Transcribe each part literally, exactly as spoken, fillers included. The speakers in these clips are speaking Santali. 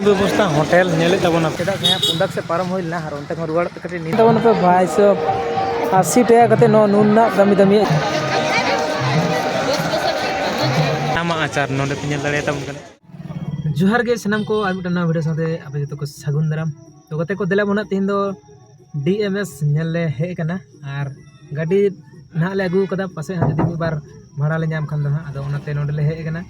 ᱵᱮᱵᱚᱥᱛᱷᱟ ᱦᱳᱴᱮᱞ ᱧᱮᱞᱮᱫ ᱛᱟᱵᱚᱱᱟ᱾ ᱪᱮᱫᱟᱜ ᱥᱮ ᱦᱟᱸᱜ ᱯᱩᱸᱰᱟᱠ ᱥᱮᱫ ᱯᱟᱨᱚᱢ ᱦᱩᱭ ᱞᱮᱱᱟ ᱟᱨ ᱚᱱᱛᱮ ᱠᱷᱚᱱ ᱨᱩᱣᱟᱹᱲ ᱛᱮ ᱠᱟᱹᱴᱤᱡ ᱱᱤᱛ ᱛᱟᱵᱚᱱ ᱯᱮ ᱵᱷᱟᱭ ᱥᱟᱵ, ᱟᱥᱤ ᱴᱟᱠᱟ ᱠᱟᱛᱮ ᱱᱚᱣᱟ ᱱᱩᱱᱟᱹᱜ ᱫᱟᱹᱢᱤ ᱫᱟᱹᱢᱤ᱾ ᱟᱢᱟᱜ ᱟᱪᱟᱨ ᱱᱚᱰᱮ ᱯᱮ ᱧᱮᱞ ᱫᱟᱲᱮᱭᱟᱛᱟᱵᱚᱱ ᱠᱟᱱᱟ᱾ ᱡᱚᱦᱟᱨ ᱜᱮ ᱥᱟᱱᱟᱢ ᱠᱚ, ᱟᱨ ᱢᱤᱫᱴᱟᱝ ᱱᱟᱣᱟ ᱵᱷᱤᱰᱤᱭᱳ ᱥᱟᱶᱛᱮ ᱟᱯᱮ ᱡᱚᱛᱚ ᱠᱚ ᱥᱟᱹᱜᱩᱱ ᱫᱟᱨᱟᱢ᱾ ᱛᱚ ᱜᱟᱛᱮ ᱠᱚ, ᱫᱮᱞᱟ ᱵᱚᱱ ᱱᱟᱜ ᱛᱮᱦᱮᱧ ᱫᱚ ᱰᱤ ᱮᱢ ᱮᱥ ᱧᱮᱞ ᱞᱮ ᱦᱮᱡ ᱟᱠᱟᱱᱟ ᱟᱨ ᱜᱟᱹᱰᱤ ᱱᱟᱦᱟᱜ ᱞᱮ ᱟᱹᱜᱩ ᱟᱠᱟᱫᱟ, ᱯᱟᱥᱮᱡ ᱦᱟᱸᱜ ᱡᱩᱫᱤ ᱢᱤᱫ ᱵᱟᱨ ᱵᱷᱟᱲᱟ ᱞᱮ ᱧᱟᱢ ᱠᱷᱟᱱ ᱫᱚ ᱦᱟᱸᱜ, ᱟᱫᱚ ᱚᱱᱟᱛᱮ ᱱᱚᱸᱰᱮ ᱞᱮ ᱦᱮᱡ ᱟᱠᱟᱱᱟ᱾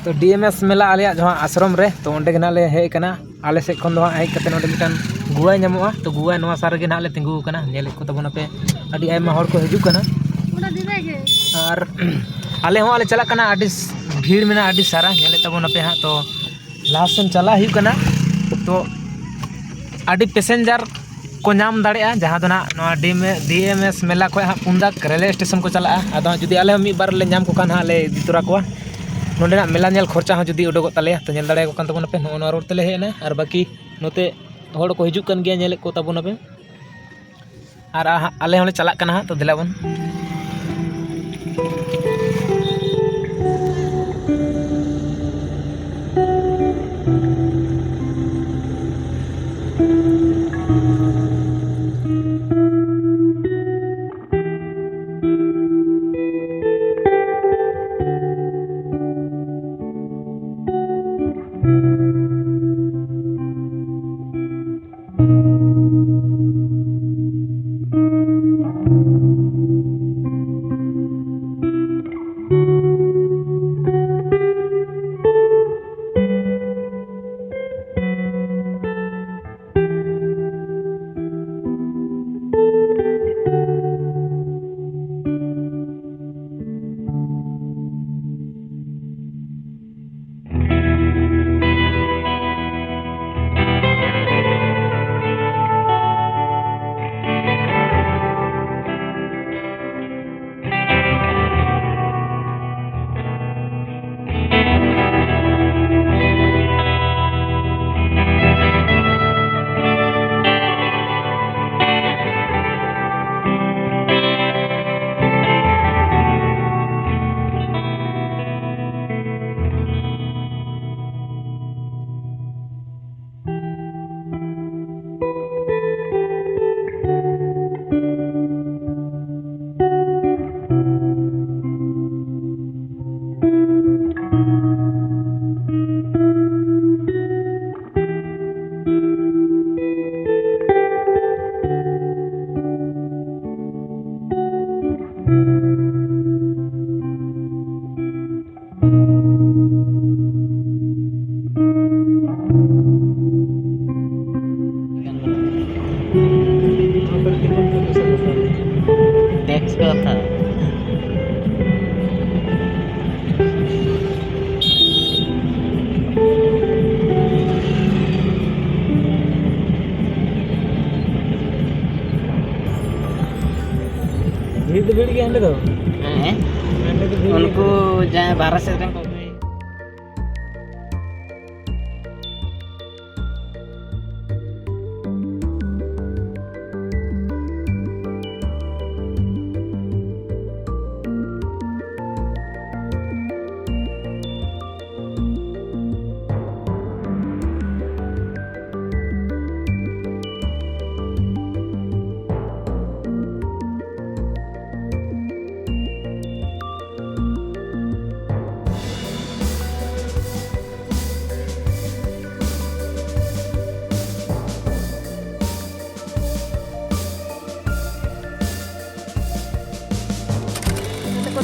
ᱛᱚ ᱰᱤ ᱮᱢ ᱮᱥ ᱢᱮᱞᱟ ᱟᱞᱮᱭᱟᱜ ᱡᱟᱦᱟᱸ ᱟᱥᱨᱚᱢ ᱨᱮ, ᱛᱚ ᱚᱸᱰᱮ ᱜᱮ ᱱᱟᱦᱟᱜ ᱞᱮ ᱦᱮᱡ ᱟᱠᱟᱱᱟ᱾ ᱟᱞᱮ ᱥᱮᱫ ᱠᱷᱚᱱ ᱫᱚ ᱦᱟᱸᱜ ᱦᱮᱡ ᱠᱟᱛᱮ ᱱᱚᱸᱰᱮ ᱢᱤᱫᱴᱟᱝ ᱜᱩᱣᱟᱹ ᱧᱟᱢᱚᱜᱼᱟ, ᱛᱚ ᱜᱩᱣᱟᱹ ᱱᱚᱣᱟ ᱥᱟᱨ ᱨᱮᱜᱮ ᱱᱟᱦᱟᱜ ᱞᱮ ᱛᱤᱸᱜᱩ ᱟᱠᱟᱱᱟ᱾ ᱧᱮᱞᱮᱫ ᱠᱚ ᱛᱟᱵᱚᱱᱟᱯᱮ, ᱟᱹᱰᱤ ᱟᱭᱢᱟ ᱦᱚᱲ ᱠᱚ ᱦᱤᱡᱩᱜ ᱠᱟᱱᱟ᱾ ᱟᱨ ᱟᱞᱮ ᱦᱚᱸ ᱟᱞᱮ ᱪᱟᱞᱟᱜ ᱠᱟᱱᱟ, ᱟᱹᱰᱤ ᱵᱷᱤᱲ ᱢᱮᱱᱟᱜᱼᱟ, ᱟᱹᱰᱤ ᱥᱟᱨᱟ᱾ ᱧᱮᱞᱮᱫ ᱛᱟᱵᱚᱱᱟᱯᱮ ᱦᱟᱸᱜ, ᱛᱚ ᱞᱟᱦᱟ ᱥᱮᱱ ᱪᱟᱞᱟᱜ ᱦᱩᱭᱩᱜ ᱠᱟᱱᱟ᱾ ᱛᱚ ᱟᱹᱰᱤ ᱯᱮᱥᱮᱧᱡᱟᱨ ᱠᱚ ᱧᱟᱢ ᱫᱟᱲᱮᱭᱟᱜᱼᱟ, ᱡᱟᱦᱟᱸ ᱫᱚ ᱱᱟᱦᱟᱜ ᱱᱚᱣᱟ ᱰᱤ ᱮᱢ ᱮᱥ ᱢᱮᱞᱟ ᱠᱷᱚᱱ ᱦᱟᱸᱜ ᱯᱩᱱᱫᱟᱠ ᱨᱮᱞᱣᱮ ᱥᱴᱮᱥᱚᱱ ᱠᱚ ᱪᱟᱞᱟᱜᱼᱟ᱾ ᱟᱫᱚ ᱦᱟᱸᱜ ᱡᱩᱫᱤ ᱟᱞᱮ ᱦᱚᱸ ᱢᱤᱫ ᱵᱟᱨ ᱞᱮ ᱧᱟᱢ ᱠᱚ ᱠᱷᱟᱱ ᱦᱟᱸᱜ ᱞᱮ ᱤᱫᱤ ᱛᱚᱨᱟ ᱠᱚᱣᱟ᱾ ᱱᱚᱸᱰᱮᱱᱟᱜ ᱢᱮᱞᱟ ᱧᱮᱞ ᱠᱷᱚᱨᱪᱟ ᱦᱚᱸ ᱡᱩᱫᱤ ᱩᱰᱩᱠᱚᱜ ᱛᱟᱞᱮᱭᱟ, ᱛᱚ ᱧᱮᱞ ᱫᱟᱲᱮᱭᱟᱠᱚ ᱠᱟᱱ ᱛᱟᱵᱚᱱᱟᱯᱮ, ᱱᱚᱜᱼᱚ ᱱᱚᱣᱟ ᱨᱳᱰ ᱛᱮᱞᱮ ᱦᱮᱡ ᱮᱱᱟ᱾ ᱟᱨ ᱵᱟᱹᱠᱤ ᱱᱚᱛᱮ ᱦᱚᱲ ᱠᱚ ᱦᱤᱡᱩᱜ ᱠᱟᱱ ᱜᱮᱭᱟ, ᱧᱮᱞᱮᱫ ᱠᱚ ᱛᱟᱵᱚᱱᱟᱯᱮ᱾ ᱟᱨ ᱟ-, ᱟᱞᱮ ᱦᱚᱸᱞᱮ ᱪᱟᱞᱟᱜ ᱠᱟᱱᱟ ᱦᱟᱸᱜ, ᱛᱚ ᱫᱮᱞᱟ ᱵᱚᱱ᱾ ᱵᱷᱤᱲ ᱜᱮᱭᱟ ᱚᱸᱰᱮ ᱫᱚ᱾ ᱦᱮᱸ, ᱚᱸᱰᱮ ᱫᱚ ᱵᱷᱤᱲ ᱜᱮᱭᱟ᱾ ᱩᱱᱠᱩ ᱡᱟᱦᱟᱸᱭ ᱵᱟᱦᱨᱮ ᱥᱮᱫ ᱨᱮᱱ ᱠᱚ᱾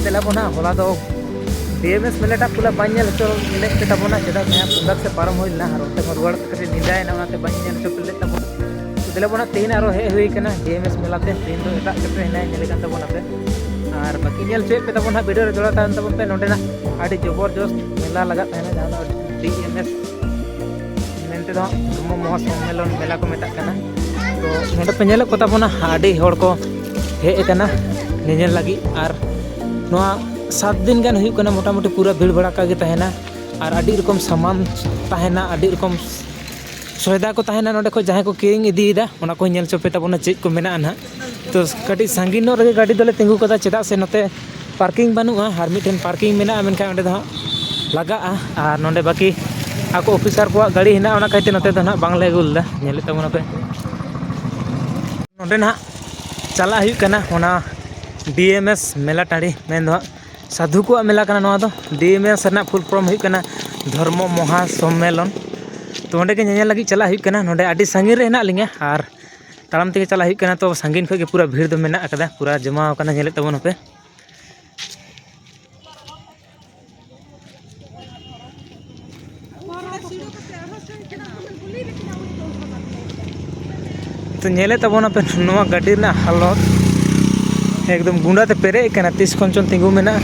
ᱫᱮᱞᱟ ᱵᱚᱱ ᱦᱟᱸᱜ, ᱦᱚᱞᱟ ᱫᱚ ᱰᱤ ᱮᱢ ᱮᱥ ᱢᱮᱞᱟ ᱴᱟᱜ ᱯᱩᱨᱟᱹ ᱵᱟᱹᱧ ᱧᱮᱞ ᱦᱚᱪᱚ ᱞᱮᱫ ᱛᱟᱵᱚᱱᱟ, ᱪᱮᱫᱟᱜ ᱥᱮ ᱦᱟᱸᱜ ᱯᱩᱸᱰᱟᱠ ᱥᱮᱫ ᱯᱟᱨᱚᱢ ᱦᱩᱭ ᱞᱮᱱᱟ ᱟᱨ ᱚᱱᱛᱮ ᱢᱟ ᱨᱩᱣᱟᱹᱲ ᱠᱟᱛᱮ ᱠᱟᱹᱴᱤᱡ ᱧᱤᱫᱟᱹᱭᱮᱱᱟ, ᱚᱱᱟᱛᱮ ᱵᱟᱹᱧ ᱧᱮᱞ ᱦᱚᱪᱚ ᱞᱮᱫ ᱛᱟᱵᱚᱱᱟ᱾ ᱛᱚ ᱫᱮᱞᱟ ᱵᱚᱱ ᱦᱟᱸᱜ, ᱛᱮᱦᱮᱧ ᱟᱨᱚ ᱦᱮᱡ ᱦᱩᱭ ᱠᱟᱱᱟ ᱰᱤ ᱮᱢ ᱮᱥ ᱢᱮᱞᱟ ᱛᱮ, ᱛᱮᱦᱮᱧ ᱫᱚ ᱮᱴᱟᱜ ᱥᱮᱫ ᱨᱮ ᱦᱮᱱᱟᱭᱟ, ᱧᱮᱞᱮ ᱠᱟᱱ ᱛᱟᱵᱚᱱᱟᱯᱮ᱾ ᱟᱨ ᱵᱟᱹᱠᱤ ᱧᱮᱞ ᱦᱚᱪᱚᱭᱮᱫ ᱯᱮ ᱛᱟᱵᱚᱱ ᱦᱟᱸᱜ, ᱵᱷᱤᱰᱤᱭᱳ ᱨᱮ ᱡᱚᱲᱟᱣ ᱛᱟᱦᱮᱱ ᱛᱟᱵᱚᱱ ᱯᱮ᱾ ᱱᱚᱸᱰᱮᱱᱟᱜ ᱟᱹᱰᱤ ᱡᱚᱵᱚᱨᱡᱚᱥᱛ ᱢᱮᱞᱟ ᱞᱟᱜᱟᱜ ᱛᱟᱦᱮᱱᱟ, ᱡᱟᱦᱟᱸ ᱫᱚ ᱰᱤ ᱮᱢ ᱮᱥ ᱢᱮᱱᱛᱮ ᱫᱚ ᱦᱟᱸᱜ ᱫᱷᱚᱨᱢᱚ ᱢᱚᱦᱟ ᱥᱚᱢᱢᱮᱞᱚᱱ ᱢᱮᱞᱟ ᱠᱚ ᱢᱮᱛᱟᱜ ᱠᱟᱱᱟ᱾ ᱛᱚ ᱱᱚᱸᱰᱮ ᱯᱮ ᱧᱮᱞᱮᱫ ᱠᱚ ᱛᱟᱵᱚᱱᱟ, ᱟᱹᱰᱤ ᱦᱚᱲ ᱠᱚ ᱦᱮᱡ ᱟᱠᱟᱱᱟ ᱧᱮᱧᱮᱞ ᱞᱟᱹᱜᱤᱫ᱾ ᱟᱨ ᱱᱚᱣᱟ ᱥᱟᱛ ᱫᱤᱱ ᱜᱟᱱ ᱦᱩᱭᱩᱜ ᱠᱟᱱᱟ, ᱢᱚᱴᱟᱢᱩᱴᱤ ᱯᱩᱨᱟᱹ ᱵᱷᱤᱲ ᱵᱷᱟᱲᱟᱠᱟ ᱜᱮ ᱛᱟᱦᱮᱱᱟ᱾ ᱟᱨ ᱟᱹᱰᱤ ᱨᱚᱠᱚᱢ ᱥᱟᱢᱟᱱ ᱛᱟᱦᱮᱱᱟ, ᱟᱹᱰᱤ ᱨᱚᱠᱚᱢ ᱥᱚᱭᱫᱟ ᱠᱚ ᱛᱟᱦᱮᱱᱟ ᱱᱚᱸᱰᱮ ᱠᱷᱚᱱ ᱡᱟᱦᱟᱸᱭ ᱠᱚ ᱠᱤᱨᱤᱧ ᱤᱫᱤᱭᱮᱫᱟ, ᱚᱱᱟ ᱠᱚ ᱧᱮᱞ ᱦᱚᱪᱚ ᱯᱮ ᱛᱟᱵᱚᱱᱟ ᱪᱮᱫ ᱠᱚ ᱢᱮᱱᱟᱜᱼᱟ ᱱᱟᱦᱟᱜ᱾ ᱛᱚ ᱠᱟᱹᱴᱤᱡ ᱥᱟᱺᱜᱤᱧ ᱧᱚᱜ ᱨᱮᱜᱮ ᱜᱟᱹᱰᱤ ᱫᱚᱞᱮ ᱛᱤᱸᱜᱩ ᱠᱟᱫᱟ, ᱪᱮᱫᱟᱜ ᱥᱮ ᱱᱚᱛᱮ ᱯᱟᱨᱠᱤᱝ ᱵᱟᱹᱱᱩᱜᱼᱟ, ᱟᱨ ᱢᱤᱫᱴᱮᱱ ᱯᱟᱨᱠᱤᱝ ᱢᱮᱱᱟᱜᱼᱟ, ᱢᱮᱱᱠᱷᱟᱱ ᱚᱸᱰᱮ ᱫᱚ ᱦᱟᱸᱜ ᱞᱟᱜᱟᱜᱼᱟ᱾ ᱟᱨ ᱱᱚᱸᱰᱮ ᱵᱟᱹᱠᱤ ᱟᱠᱚ ᱚᱯᱷᱤᱥᱟᱨ ᱠᱚᱣᱟᱜ ᱜᱟᱹᱰᱤ ᱦᱮᱱᱟᱜᱼᱟ, ᱚᱱᱟ ᱠᱷᱟᱹᱛᱤᱨ ᱱᱚᱛᱮ ᱫᱚ ᱦᱟᱸᱜ ᱵᱟᱝᱞᱮ ᱟᱹᱜᱩ ᱞᱮᱫᱟ᱾ ᱧᱮᱞᱮᱫ ᱛᱟᱵᱚᱱᱟᱯᱮ ᱱᱚᱸᱰᱮ ᱱᱟᱦᱟᱜ ᱪᱟᱞᱟᱜ ᱦᱩᱭᱩᱜ ᱠᱟᱱᱟ ᱚᱱᱟ ᱰᱤ ᱮᱢ ᱮᱥ ᱢᱮᱞᱟ ᱴᱟᱺᱰᱤ, ᱢᱮᱱ ᱫᱚ ᱦᱟᱸᱜ ᱥᱟᱫᱷᱩ ᱠᱚᱣᱟᱜ ᱢᱮᱞᱟ ᱠᱟᱱᱟ ᱱᱚᱣᱟ ᱫᱚ᱾ ᱰᱤ ᱮᱢ ᱮᱥ ᱨᱮᱱᱟᱜ ᱯᱷᱩᱞ ᱯᱷᱨᱚᱢ ᱦᱩᱭᱩᱜ ᱠᱟᱱᱟ ᱫᱷᱚᱨᱢᱚ ᱢᱚᱦᱟ ᱥᱚᱢᱢᱮᱞᱚᱱ᱾ ᱛᱚ ᱚᱸᱰᱮ ᱜᱮ ᱧᱮᱧᱮᱞ ᱞᱟᱹᱜᱤᱫ ᱪᱟᱞᱟᱜ ᱦᱩᱭᱩᱜ ᱠᱟᱱᱟ᱾ ᱱᱚᱸᱰᱮ ᱟᱹᱰᱤ ᱥᱟᱺᱜᱤᱧ ᱨᱮ ᱦᱮᱱᱟᱜ ᱞᱤᱧᱟ ᱟᱨ ᱛᱟᱲᱟᱢ ᱛᱮᱜᱮ ᱪᱟᱞᱟᱜ ᱦᱩᱭᱩᱜ ᱠᱟᱱᱟ᱾ ᱛᱚ ᱥᱟᱺᱜᱤᱧ ᱠᱷᱚᱱ ᱜᱮ ᱯᱩᱨᱟᱹ ᱵᱷᱤᱲ ᱫᱚ ᱢᱮᱱᱟᱜ ᱟᱠᱟᱫᱟ, ᱯᱩᱨᱟᱹ ᱡᱚᱢᱟᱣ ᱟᱠᱟᱱᱟ, ᱧᱮᱞᱮᱫ ᱛᱟᱵᱚᱱᱟᱯᱮ᱾ ᱛᱚ ᱧᱮᱞᱮᱫ ᱛᱟᱵᱚᱱᱟᱯᱮ ᱱᱚᱣᱟ ᱜᱟᱹᱰᱤ ᱨᱮᱱᱟᱜ ᱦᱟᱞᱚᱛ, ᱮᱠᱫᱚᱢ ᱜᱩᱸᱰᱟ ᱛᱮ ᱯᱮᱨᱮᱡ ᱟᱠᱟᱱᱟ, ᱛᱤᱥ ᱠᱷᱚᱱ ᱪᱚᱝ ᱛᱤᱸᱜᱩ ᱢᱮᱱᱟᱜᱼᱟ᱾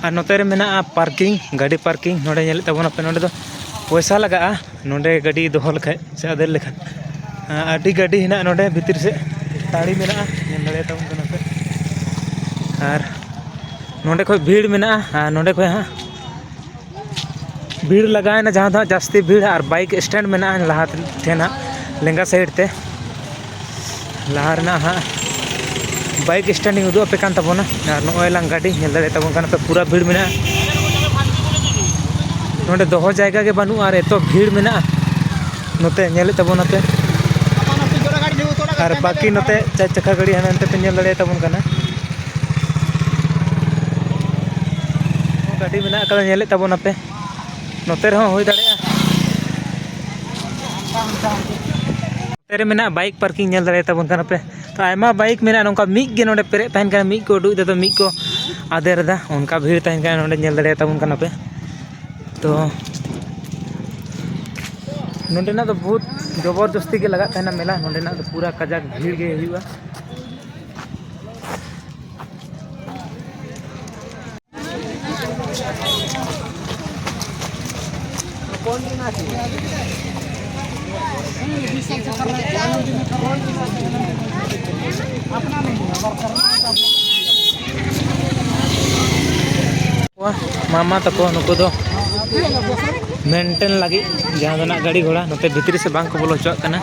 ᱟᱨ ᱱᱚᱛᱮ ᱨᱮ ᱢᱮᱱᱟᱜᱼᱟ ᱯᱟᱨᱠᱤᱝ, ᱜᱟᱹᱰᱤ ᱯᱟᱨᱠᱤᱝ᱾ ᱱᱚᱰᱮ ᱧᱮᱞᱮᱫ ᱛᱟᱵᱚᱱᱟᱯᱮ, ᱱᱚᱰᱮ ᱫᱚ ᱯᱚᱭᱥᱟ ᱞᱟᱜᱟᱜᱼᱟ ᱱᱚᱰᱮ ᱜᱟᱹᱰᱤ ᱫᱚᱦᱚ ᱞᱮᱠᱷᱟᱡ ᱥᱮ ᱟᱫᱮᱨ ᱞᱮᱠᱷᱟᱱ᱾ ᱟᱹᱰᱤ ᱜᱟᱹᱰᱤ ᱦᱮᱱᱟᱜᱼᱟ ᱱᱚᱰᱮ ᱵᱷᱤᱛᱤᱨ ᱥᱮᱫ, ᱛᱟᱲᱤ ᱢᱮᱱᱟᱜᱼᱟ, ᱧᱮᱞ ᱫᱟᱲᱮᱭᱟᱛᱟᱵᱚᱱ ᱠᱟᱱᱟ ᱯᱮ᱾ ᱟᱨ ᱱᱚᱰᱮ ᱠᱷᱚᱡ ᱵᱷᱤᱲ ᱢᱮᱱᱟᱜᱼᱟ, ᱟᱨ ᱱᱚᱰᱮ ᱠᱷᱚᱡ ᱦᱟᱸᱜ ᱵᱷᱤᱲ ᱞᱟᱜᱟᱣᱮᱱᱟ, ᱡᱟᱦᱟᱸ ᱫᱚ ᱦᱟᱸᱜ ᱡᱟᱹᱥᱛᱤ ᱵᱷᱤᱲ, ᱟᱨ ᱵᱟᱭᱤᱠ ᱥᱴᱮᱱᱰ ᱢᱮᱱᱟᱜᱼᱟ ᱞᱟᱦᱟ ᱴᱷᱮᱱ ᱦᱟᱸᱜ, ᱞᱮᱸᱜᱟ ᱥᱟᱭᱤᱰ ᱛᱮ᱾ ᱞᱟᱦᱟ ᱨᱮᱱᱟᱜ ᱦᱟᱸᱜ ᱵᱟᱭᱤᱠ ᱥᱴᱮᱱᱰ ᱤᱧ ᱩᱫᱩᱜ ᱟᱯᱮ ᱠᱟᱱ ᱛᱟᱵᱚᱱᱟ᱾ ᱟᱨ ᱱᱚᱜᱼᱚᱭ ᱞᱟᱝ ᱜᱟᱹᱰᱤ ᱧᱮᱞ ᱫᱟᱲᱮᱭᱟᱜ ᱛᱟᱵᱚᱱ ᱠᱟᱱᱟ ᱯᱮ, ᱯᱩᱨᱟ ᱵᱷᱤᱲ ᱢᱮᱱᱟᱜᱼᱟ᱾ ᱱᱚᱰᱮ ᱫᱚᱦᱚ ᱡᱟᱭᱜᱟ ᱜᱮ ᱵᱟᱹᱱᱩᱜᱼᱟ, ᱟᱨ ᱮᱛᱚ ᱵᱷᱤᱲ ᱢᱮᱱᱟᱜᱼᱟ᱾ ᱱᱚᱛᱮ ᱧᱮᱞᱮᱫ ᱛᱟᱵᱚᱱᱟᱯᱮ, ᱟᱨ ᱵᱟᱹᱠᱤ ᱱᱚᱛᱮ ᱪᱟᱨ ᱪᱟᱠᱷᱟ ᱜᱟᱹᱰᱤ ᱦᱟᱱᱟ ᱱᱟᱛᱮ ᱯᱮ ᱧᱮᱞ ᱫᱟᱲᱮᱭᱟᱜ ᱛᱟᱵᱚᱱ ᱠᱟᱱᱟ᱾ ᱜᱟᱹᱰᱤ ᱢᱮᱱᱟᱜ ᱟᱠᱟᱫᱟ, ᱧᱮᱞᱮᱫ ᱛᱟᱵᱚᱱᱟᱯᱮ, ᱱᱚᱛᱮ ᱨᱮᱦᱚᱸ ᱦᱩᱭ ᱫᱟᱲᱮᱭᱟᱜᱼᱟ᱾ ᱱᱚᱛᱮ ᱨᱮ ᱢᱮᱱᱟᱜᱼᱟ ᱵᱟᱭᱤᱠ ᱯᱟᱨᱠᱤᱝ, ᱧᱮᱞ ᱫᱟᱲᱮᱭᱟᱜ ᱛᱟᱵᱚᱱ ᱠᱟᱱᱟ ᱯᱮ᱾ ᱛᱚ, ᱟᱭᱢᱟ ᱵᱟᱭᱤᱠ ᱢᱮᱱᱟᱜᱼᱟ ᱱᱚᱝᱠᱟ, ᱢᱤᱫ ᱜᱮ ᱱᱚᱰᱮ ᱯᱮᱨᱮᱡ ᱛᱟᱦᱮᱱ ᱠᱟᱱᱟ, ᱢᱤᱫ ᱠᱚ ᱩᱰᱩᱠ ᱮᱫᱟ, ᱛᱚ ᱢᱤᱫ ᱠᱚ ᱟᱫᱮᱨ ᱮᱫᱟ, ᱚᱱᱠᱟ ᱵᱷᱤᱲ ᱛᱟᱦᱮᱱ ᱠᱟᱱᱟ ᱱᱚᱰᱮ, ᱧᱮᱞ ᱫᱟᱲᱮᱭᱟᱜ ᱛᱟᱵᱚᱱ ᱠᱟᱱᱟ ᱯᱮ᱾ ᱛᱚ, ᱱᱚᱰᱮᱱᱟᱜ ᱫᱚ ᱵᱚᱦᱩᱛ ᱡᱚᱵᱚᱨ ᱡᱚᱥᱛᱤ ᱜᱮ ᱞᱟᱜᱟᱜ ᱛᱟᱦᱮᱱᱟ ᱢᱮᱞᱟ, ᱱᱚᱰᱮᱱᱟᱜ ᱫᱚ ᱯᱩᱨᱟ ᱠᱟᱡᱟᱠ ᱵᱷᱤᱲ ᱜᱮ ᱦᱩᱭᱩᱜᱼᱟ᱾ ᱢᱟᱢᱟ ᱛᱟᱠᱚ ᱱᱩᱠᱩ ᱫᱚ ᱢᱮᱱᱴᱮᱱ ᱞᱟᱹᱜᱤᱫ, ᱡᱟᱦᱟᱸ ᱫᱚ ᱱᱟᱜ ᱜᱟᱹᱰᱤ ᱜᱷᱚᱲᱟ ᱱᱚᱛᱮ ᱵᱷᱤᱛᱨᱤ ᱥᱮᱫ ᱵᱟᱝ ᱠᱚ ᱵᱚᱞᱚ ᱦᱚᱪᱚᱣᱟᱜ ᱠᱟᱱᱟ᱾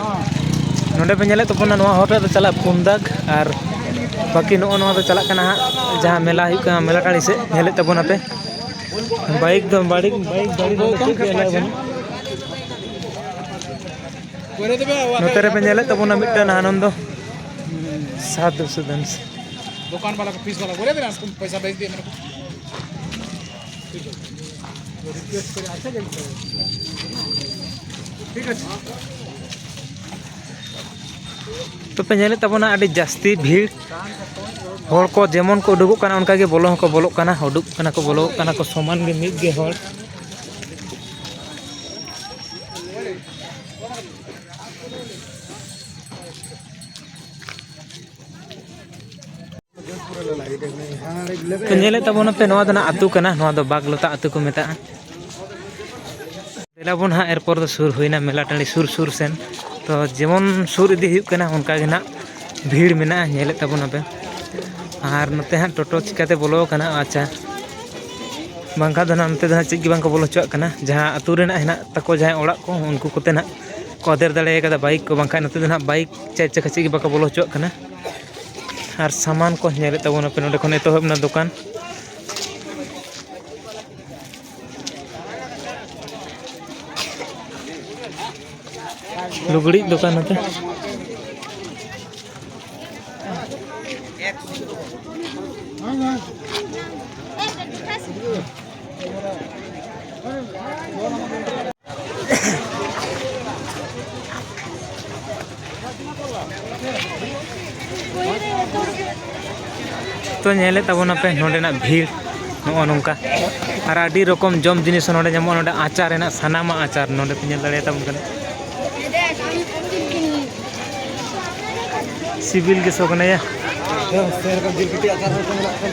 ᱱᱚᱰᱮ ᱯᱮ ᱧᱮᱞᱮᱫ ᱛᱟᱵᱚᱱᱟ, ᱱᱚᱣᱟ ᱦᱚᱨ ᱨᱮ ᱫᱚ ᱪᱟᱞᱟᱜ ᱯᱩᱱᱫᱟᱜᱽ, ᱟᱨ ᱵᱟᱹᱠᱤ ᱱᱚᱜᱼᱚ ᱱᱚᱣᱟ ᱫᱚ ᱪᱟᱞᱟᱜ ᱠᱟᱱᱟ ᱦᱟᱸᱜ, ᱡᱟᱦᱟᱸ ᱢᱮᱞᱟ ᱦᱩᱭᱩᱜ ᱠᱟᱱᱟ ᱢᱮᱞᱟ ᱴᱟᱺᱰᱤ ᱥᱮᱫ, ᱧᱮᱞᱮᱫ ᱛᱟᱵᱚᱱᱟᱯᱮ᱾ ᱵᱟᱭᱤᱠ ᱫᱚ ᱵᱟᱹᱲᱤᱡ, ᱵᱟᱭᱤᱠ ᱜᱟᱹᱰᱤ ᱫᱚ ᱪᱮᱫ ᱜᱮ ᱮᱞᱟᱣ ᱵᱟᱹᱱᱩᱜ᱾ ᱱᱚᱛᱮ ᱨᱮᱯᱮ ᱧᱮᱞᱮᱫ ᱛᱟᱵᱚᱱᱟ ᱢᱤᱫᱴᱮᱱ ᱟᱱᱚᱱᱫᱚ ᱥᱟᱫᱷᱩ ᱥᱩᱫᱷᱟᱱ ᱥᱮ᱾ दुकान वाला को, पीस वाला बोले थे ना, पैसा भेज दिए मेरे को। ᱛᱚᱯᱮ ᱧᱮᱞᱮᱫ ᱛᱟᱵᱚᱱᱟ ᱟᱹᱰᱤ ᱡᱟᱹᱥᱛᱤ ᱵᱷᱤᱲ, ᱦᱚᱲ ᱠᱚ ᱡᱮᱢᱚᱱ ᱠᱚ ᱩᱰᱩᱠᱚᱜ ᱠᱟᱱᱟ ᱚᱱᱠᱟ ᱜᱮ ᱵᱚᱞᱚ ᱦᱚᱸᱠᱚ ᱵᱚᱞᱚᱜ ᱠᱟᱱᱟ, ᱩᱰᱩᱠ ᱠᱟᱱᱟ ᱠᱚ, ᱵᱚᱞᱚᱜ ᱠᱟᱱᱟ ᱠᱚ, ᱥᱚᱢᱟᱱ ᱜᱮ ᱢᱤᱫ ᱜᱮ ᱦᱚᱲ᱾ ᱛᱚ ᱧᱮᱞᱮᱫ ᱛᱟᱵᱚᱱᱟᱯᱮ, ᱱᱚᱣᱟ ᱫᱚ ᱱᱟᱜ ᱟᱹᱛᱩ ᱠᱟᱱᱟ, ᱱᱚᱣᱟ ᱫᱚ ᱵᱟᱜᱽᱞᱚᱛᱟ ᱟᱹᱛᱩ ᱠᱚ ᱢᱮᱛᱟᱜᱼᱟ᱾ ᱟᱵᱚ ᱱᱟᱦᱟᱜ ᱮᱨᱯᱚᱨ ᱫᱚ ᱥᱩᱨ ᱦᱩᱭᱱᱟ ᱢᱮᱞᱟ ᱴᱟᱺᱰᱤ ᱥᱩᱨ ᱥᱩᱨ ᱥᱮᱱ᱾ ᱛᱚ ᱡᱮᱢᱚᱱ ᱥᱩᱨ ᱤᱫᱤ ᱦᱩᱭᱩᱜ ᱠᱟᱱᱟ, ᱚᱱᱠᱟ ᱜᱮ ᱱᱟᱦᱟᱜ ᱵᱷᱤᱲ ᱢᱮᱱᱟᱜᱼᱟ, ᱧᱮᱞᱮᱫ ᱛᱟᱵᱚᱱᱟᱯᱮ᱾ ᱟᱨ ᱱᱚᱛᱮ ᱦᱟᱸᱜ ᱴᱳᱴᱳ ᱪᱤᱠᱟᱹᱛᱮ ᱵᱚᱞᱚ ᱟᱠᱟᱱᱟ? ᱟᱪᱪᱷᱟ, ᱵᱟᱝᱠᱷᱟᱱ ᱫᱚ ᱱᱟᱦᱟᱜ ᱱᱚᱛᱮ ᱫᱚ ᱱᱟᱦᱟᱜ ᱪᱮᱫ ᱜᱮ ᱵᱟᱝᱠᱚ ᱵᱚᱞᱚ ᱦᱚᱪᱚᱣᱟᱜ ᱠᱟᱱᱟ᱾ ᱡᱟᱦᱟᱸ ᱟᱹᱛᱩ ᱨᱮᱱᱟᱜ ᱦᱮᱱᱟᱜ ᱛᱟᱠᱚ ᱡᱟᱦᱟᱸᱭ ᱚᱲᱟᱜ ᱠᱚ, ᱩᱱᱠᱩ ᱠᱚᱛᱮ ᱱᱟᱦᱟᱜ ᱠᱚ ᱟᱫᱮᱨ ᱫᱟᱲᱮ ᱟᱠᱟᱫᱟ ᱵᱟᱭᱤᱠ ᱠᱚ, ᱵᱟᱝᱠᱷᱟᱱ ᱱᱚᱛᱮ ᱫᱚ ᱱᱟᱦᱟᱜ ᱵᱟᱭᱤᱠ ᱪᱟᱨ ᱪᱟᱠᱟ ᱪᱮᱫ ᱜᱮ ᱵᱟᱠᱚ ᱵᱚᱞᱚ ᱦᱚᱪᱚᱣᱟᱜ ᱠᱟᱱᱟ᱾ ᱟᱨ ᱥᱟᱢᱟᱱ ᱠᱚ ᱧᱮᱞᱮᱫ ᱛᱟᱵᱚᱱᱟᱯᱮ, ᱱᱚᱸᱰᱮ ᱠᱷᱚᱱ ᱮᱛᱚᱦᱚᱵ ᱮᱱᱟ ᱫᱚᱠᱟᱱ᱾ ᱞᱩᱜᱽᱲᱤᱡ ᱫᱚᱠᱟᱱ ᱱᱚᱛᱮ᱾ ᱛᱚ ᱧᱮᱞᱮᱫ ᱛᱟᱵᱚᱱᱟᱯᱮ ᱱᱚᱸᱰᱮᱱᱟᱜ ᱵᱷᱤᱲ ᱱᱚᱜᱼᱚ ᱱᱚᱝᱠᱟ᱾ ᱟᱨ ᱟᱹᱰᱤ ᱨᱚᱠᱚᱢ ᱡᱚᱢ ᱡᱤᱱᱤᱥ ᱦᱚᱸ ᱱᱚᱸᱰᱮ ᱧᱟᱢᱚᱜᱼᱟ᱾ ᱱᱚᱸᱰᱮ ᱟᱪᱟᱨ ᱨᱮᱱᱟᱜ, ᱥᱟᱱᱟᱢᱟᱜ ᱟᱪᱟᱨ ᱱᱚᱸᱰᱮ ᱯᱮ ᱧᱮᱞ ᱫᱟᱲᱮᱭᱟᱛᱟᱵᱚᱱ ᱠᱟᱱᱟ᱾ ᱥᱤᱵᱤᱞ ᱜᱮ ᱥᱚ ᱠᱟᱱᱟᱭᱟ᱾ ᱦᱮᱸ, ᱥᱮᱨᱚᱠᱚᱢ ᱡᱤᱞ ᱯᱤᱴᱷᱟᱹ ᱟᱪᱟᱨ ᱦᱚᱸ ᱢᱮᱱᱟᱜ ᱠᱷᱟᱱ᱾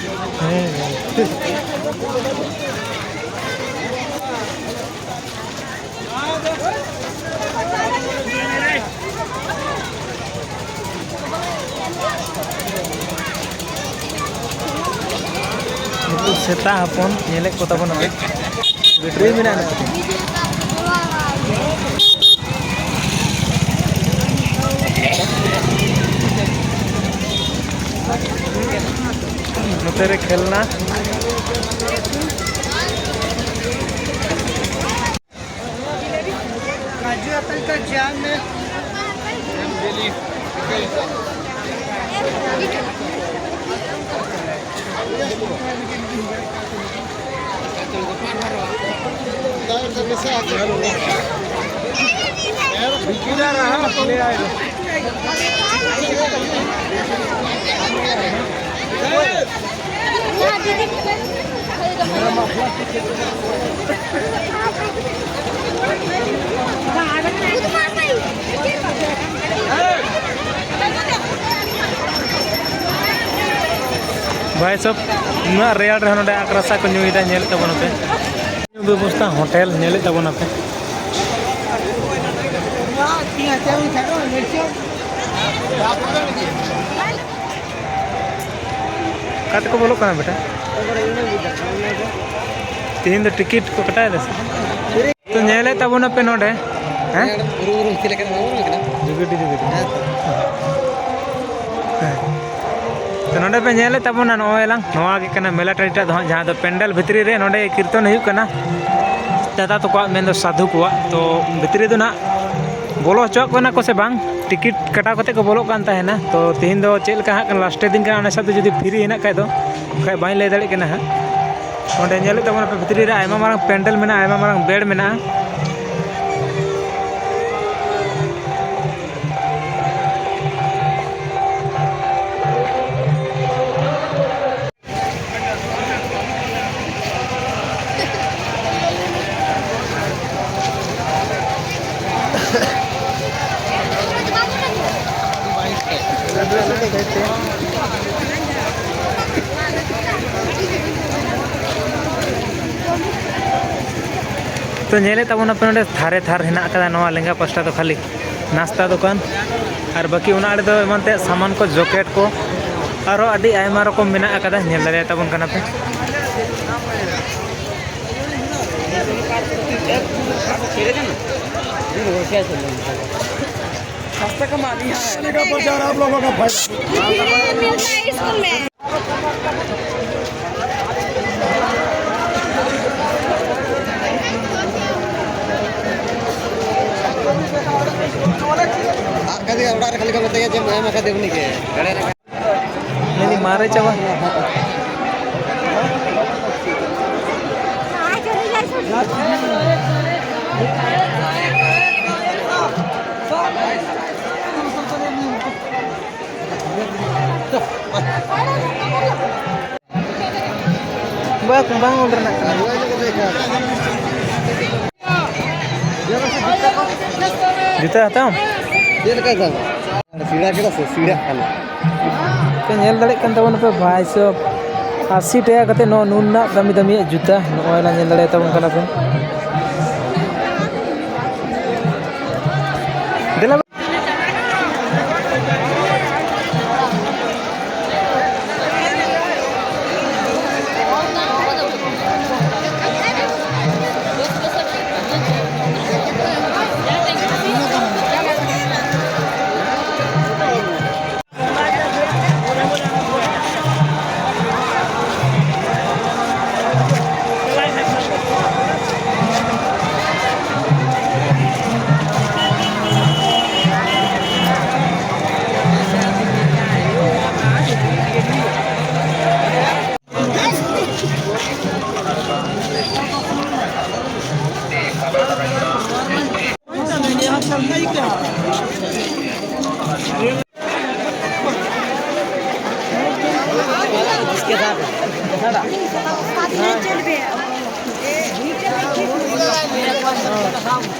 ᱦᱮᱸ, ᱦᱮᱸ᱾ ᱱᱩᱠᱩ ᱥᱮᱛᱟ ᱦᱚᱯᱚᱱ ᱧᱮᱞᱮᱫ ᱠᱚ ᱛᱟᱵᱚᱱᱟ᱾ ᱵᱮᱴᱨᱤ ᱢᱮᱱᱟᱜᱼᱟ ᱱᱩᱠᱩ ᱴᱷᱮᱱ᱾ ᱱᱚᱛᱮ ᱨᱮ ᱠᱷᱮᱞᱱᱟ᱾ ᱠᱟᱡᱩ ᱟᱯᱮᱞ ᱠᱟ ᱡᱟᱢ ᱢᱮ᱾ ᱵᱷᱟᱭ ᱥᱟᱵ, ᱩᱱᱟᱹᱜ ᱨᱮᱭᱟᱲ ᱨᱮᱦᱚᱸ ᱱᱚᱰᱮ ᱟᱠ ᱨᱟᱥᱟ ᱠᱚ ᱧᱩᱭᱮᱫᱟ, ᱧᱮᱞᱮᱫ ᱛᱟᱵᱚᱱᱟᱯᱮ᱾ ᱧᱩ ᱵᱮᱵᱚᱥᱛᱷᱟ ᱦᱳᱴᱮᱞ ᱧᱮᱞᱮᱫ ᱛᱟᱵᱚᱱᱟᱯᱮ᱾ ᱚᱠᱟ ᱛᱮᱠᱚ ᱵᱚᱞᱚᱜ ᱠᱟᱱᱟ ᱵᱮᱴᱟ? ᱛᱮᱦᱮᱧ ᱫᱚ ᱴᱤᱠᱤᱴ ᱠᱚ ᱠᱟᱴᱟᱣ ᱮᱫᱟ ᱥᱮ? ᱛᱚ ᱧᱮᱞᱮᱫ ᱛᱟᱵᱚᱱᱟᱯᱮ ᱱᱚᱰᱮ, ᱦᱮᱸ? ᱡᱩᱜᱤ ᱴᱤ ᱡᱩᱜᱤ ᱴᱤ᱾ ᱦᱮᱸ᱾ ᱛᱚ ᱱᱚᱰᱮ ᱯᱮ ᱧᱮᱞᱮᱫ ᱛᱟᱵᱚᱱᱟ, ᱱᱚᱜᱼᱚᱭ ᱞᱟᱝ, ᱱᱚᱣᱟ ᱜᱮ ᱠᱟᱱᱟ ᱢᱮᱞᱟ ᱴᱟᱺᱰᱤ ᱴᱟᱜ ᱫᱚ ᱦᱟᱸᱜ, ᱡᱟᱦᱟᱸ ᱫᱚ ᱯᱮᱱᱰᱮᱞ ᱵᱷᱤᱛᱨᱤ ᱨᱮ ᱱᱚᱰᱮ ᱠᱤᱨᱛᱚᱱ ᱦᱩᱭᱩᱜ ᱠᱟᱱᱟ ᱫᱟᱫᱟ ᱛᱟᱠᱚᱣᱟᱜ, ᱢᱮᱱᱫᱚ ᱥᱟᱫᱷᱩ ᱠᱚᱣᱟᱜ᱾ ᱛᱚ ᱵᱷᱤᱛᱨᱤ ᱫᱚ ᱱᱟᱜ ᱵᱚᱞᱚ ᱦᱚᱪᱚᱣᱟᱜ ᱠᱟᱱᱟ ᱠᱚ ᱥᱮ ᱵᱟᱝ, ᱴᱤᱠᱤᱴ ᱠᱟᱴᱟᱣ ᱠᱟᱛᱮ ᱠᱚ ᱵᱚᱞᱚᱜ ᱠᱟᱱ ᱛᱟᱦᱮᱱᱟ᱾ ᱛᱚ ᱛᱮᱦᱮᱧ ᱫᱚ ᱪᱮᱫ ᱞᱮᱠᱟ ᱦᱟᱸᱜ ᱠᱟᱱᱟ, ᱞᱟᱥᱴᱮ ᱫᱤᱱ ᱠᱟᱱᱟ, ᱚᱱᱟ ᱦᱤᱥᱟᱹᱵ ᱛᱮ ᱡᱩᱫᱤ ᱯᱷᱤᱨᱤ ᱦᱮᱱᱟᱜ ᱠᱷᱟᱡ ᱫᱚ, ᱵᱟᱠᱷᱟᱡ ᱵᱟᱹᱧ ᱞᱟᱹᱭ ᱫᱟᱲᱮᱭᱟᱜ ᱠᱟᱱᱟ ᱦᱟᱸᱜ᱾ ᱚᱸᱰᱮ ᱧᱮᱞᱮᱫ ᱛᱟᱵᱚᱱᱟᱯᱮ ᱵᱷᱤᱛᱨᱤ ᱨᱮ ᱟᱭᱢᱟ ᱢᱟᱨᱟᱝ ᱯᱮᱱᱰᱮᱞ ᱢᱮᱱᱟᱜᱼᱟ, ᱟᱭᱢᱟ ᱢᱟᱨᱟᱝ ᱵᱮᱲ ᱢᱮᱱᱟᱜᱼᱟ᱾ ᱛᱚ ᱧᱮᱞᱮᱫ ᱛᱟᱵᱚᱱᱟᱯᱮ ᱱᱚᱰᱮ ᱛᱷᱟᱨᱮ ᱛᱷᱟᱨ ᱦᱮᱱᱟᱜ ᱟᱠᱟᱫᱟ, ᱱᱚᱣᱟ ᱞᱮᱸᱜᱟ ᱯᱟᱥᱴᱟ ᱫᱚ ᱠᱷᱟᱹᱞᱤ ᱱᱟᱥᱛᱟ ᱫᱚᱠᱟᱱ, ᱟᱨ ᱵᱟᱹᱠᱤ ᱚᱱᱟ ᱟᱲᱮ ᱫᱚ ᱮᱢᱟᱱ ᱛᱮᱭᱟᱜ ᱥᱟᱢᱟᱱ ᱠᱚ, ᱡᱚᱠᱮᱴ ᱠᱚ, ᱟᱨᱚ ᱟᱹᱰᱤ ᱟᱭᱢᱟ ᱨᱚᱠᱚᱢ ᱢᱮᱱᱟᱜ ᱟᱠᱟᱫᱟ, ᱧᱮᱞ ᱫᱟᱲᱮᱭᱟᱛᱟᱵᱚᱱ ᱠᱟᱱᱟ ᱯᱮ᱾ ᱟᱜ ᱠᱟᱫᱮᱭᱟ, ᱚᱲᱟᱜ ᱨᱮ ᱠᱷᱟᱹᱞᱤ ᱠᱚ ᱢᱮᱛᱟᱭᱟ ᱡᱮ ᱮᱢ ᱟᱠᱟᱫᱮ ᱩᱱᱤ ᱜᱮ᱾ ᱢᱮᱱᱫᱟᱹᱧ ᱢᱟᱨᱮ ᱪᱟᱵᱟ᱾ ᱵᱟᱝ, ᱵᱟᱝ ᱚᱞ ᱨᱮᱱᱟᱜ ᱠᱟᱱᱟ᱾ ᱡᱩᱛᱟᱹ ᱦᱟᱛᱟᱣ? ᱪᱮᱫ ᱞᱮᱠᱟ ᱫᱟᱢ? ᱥᱤᱲᱟ ᱠᱮᱫᱟ ᱥᱮ ᱥᱤᱲᱟᱜ ᱠᱟᱱᱟ? ᱯᱮ ᱧᱮᱞ ᱫᱟᱲᱮᱭᱟᱜ ᱠᱟᱱ ᱛᱟᱵᱚᱱᱟ ᱯᱮ, ᱵᱷᱟᱭ ᱥᱟᱵ, ᱟᱥᱤ ᱴᱟᱠᱟ ᱠᱟᱛᱮ ᱱᱚᱣᱟ ᱱᱩᱱᱟᱹᱜ ᱫᱟᱢᱤ ᱫᱟᱢᱤᱭᱟᱜ ᱡᱩᱛᱟᱹ, ᱱᱚᱜᱼᱚᱭ ᱞᱟᱝ ᱧᱮᱞ ᱫᱟᱲᱮᱭᱟᱛᱟᱵᱚᱱ ᱠᱟᱱᱟ ᱯᱮ᱾ ᱫᱮᱞᱟ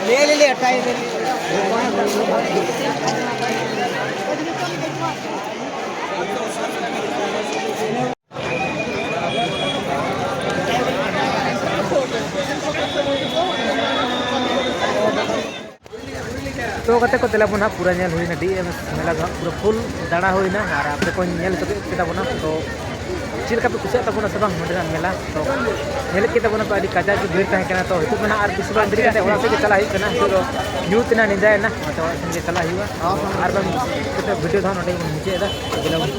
ले ले ले, हटाइए, ले ले। ᱛᱚ ᱜᱟᱛᱮ ᱠᱚ, ᱫᱮᱞᱟ ᱵᱚᱱ ᱦᱟᱸᱜ ᱯᱩᱨᱟᱹ ᱧᱮᱞ ᱦᱩᱭᱱᱟ, ᱰᱤ ᱮᱢ ᱮᱥ ᱢᱮᱞᱟ ᱫᱚ ᱦᱟᱸᱜ ᱯᱩᱨᱟᱹ ᱯᱷᱩᱞ ᱫᱟᱬᱟ ᱦᱩᱭᱱᱟ ᱟᱨ ᱟᱯᱮ ᱠᱚ ᱧᱮᱞ ᱦᱚᱪᱚ ᱠᱮᱫ ᱛᱟᱵᱚᱱᱟ᱾ ᱛᱚ ᱪᱮᱫ ᱞᱮᱠᱟ ᱯᱮ ᱠᱩᱥᱤᱭᱟᱜ ᱛᱟᱵᱚᱱᱟ ᱥᱮ ᱵᱟᱝ ᱱᱚᱸᱰᱮᱱᱟᱜ ᱢᱮᱞᱟ? ᱛᱚ ᱧᱮᱞᱮᱫ ᱠᱮᱫ ᱛᱟᱵᱚᱱᱟ ᱯᱮ, ᱟᱹᱰᱤ ᱠᱟᱡᱟᱠ ᱜᱮ ᱵᱷᱤᱲ ᱛᱟᱦᱮᱸ ᱠᱟᱱᱟ᱾ ᱛᱚ ᱱᱤᱛᱚᱜ ᱫᱚ ᱱᱟᱦᱟᱜ ᱟᱨ ᱵᱮᱥᱤ ᱵᱟᱝ ᱫᱮᱨᱤ ᱠᱟᱛᱮ ᱚᱲᱟᱜ ᱥᱮᱫ ᱜᱮ ᱪᱟᱞᱟᱜ ᱦᱩᱭᱩᱜ ᱠᱟᱱᱟ᱾ ᱱᱤᱛᱚᱜ ᱫᱚ ᱧᱩᱛ ᱮᱱᱟ, ᱧᱤᱫᱟᱭᱮᱱᱟ, ᱚᱱᱟᱛᱮ ᱚᱲᱟᱜ ᱥᱮᱱ ᱜᱮ ᱪᱟᱞᱟᱜ ᱦᱩᱭᱩᱜᱼᱟ᱾ ᱟᱨ ᱵᱟᱝ ᱠᱟᱛᱮ ᱵᱷᱤᱰᱤᱭᱳ ᱫᱚ ᱦᱟᱸᱜ ᱱᱚᱸᱰᱮ ᱜᱮᱵᱚᱱ ᱢᱩᱪᱟᱹᱫ ᱮᱫᱟ᱾ ᱫᱮᱞᱟ ᱵᱚᱱ